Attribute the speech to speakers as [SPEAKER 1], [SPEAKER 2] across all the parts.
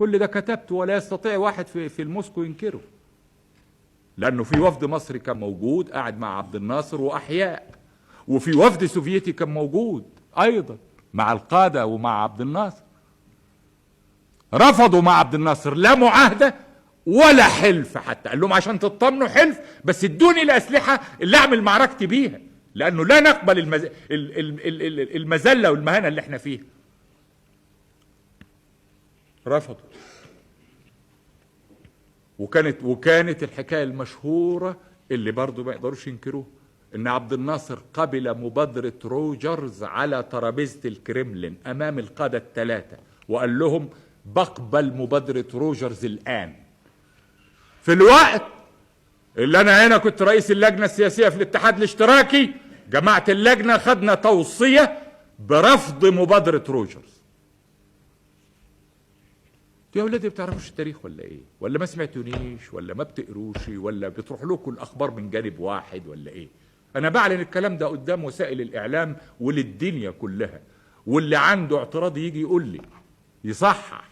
[SPEAKER 1] كل ده كتبته ولا يستطيع واحد في الموسكو ينكره، لأنه في وفد مصري كان موجود قاعد مع عبد الناصر وأحياء، وفي وفد سوفيتي كان موجود أيضا مع القادة ومع عبد الناصر. رفضوا مع عبد الناصر لا معاهدة ولا حلف حتى، قال لهم عشان تطمنوا حلف بس ادوني الأسلحة اللي أعمل معركتي بيها، لأنه لا نقبل المذلة والمهانة اللي احنا فيها. رفضوا. وكانت الحكاية المشهورة اللي برضو ما يقدروش ينكروها، إن عبد الناصر قبل مبادرة روجرز على ترابيزة الكرملين أمام القادة الثلاثة، وقال لهم بقبل مبادرة روجرز الآن. في الوقت اللي أنا هنا كنت رئيس اللجنة السياسية في الاتحاد الاشتراكي، جماعة اللجنة خدنا توصية برفض مبادرة روجرز. يا ولادي ما بتعرفوش التاريخ ولا ايه؟ ولا ما سمعتونيش؟ ولا ما بتقروش؟ ولا بتروح لكم الاخبار من جانب واحد ولا ايه؟ انا بعلن الكلام ده قدام وسائل الاعلام وللدنيا كلها، واللي عنده اعتراض يجي يقول لي يصحح.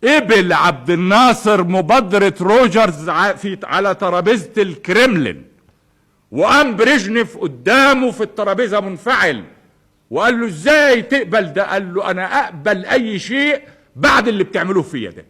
[SPEAKER 1] قبل عبد الناصر مبادرة روجرز على ترابيزة الكرملين، وقام بريجنيف قدامه في الترابيزة منفعل وقال له ازاي تقبل ده؟ قال له انا اقبل اي شيء بعد اللي بتعملوه فيا ده.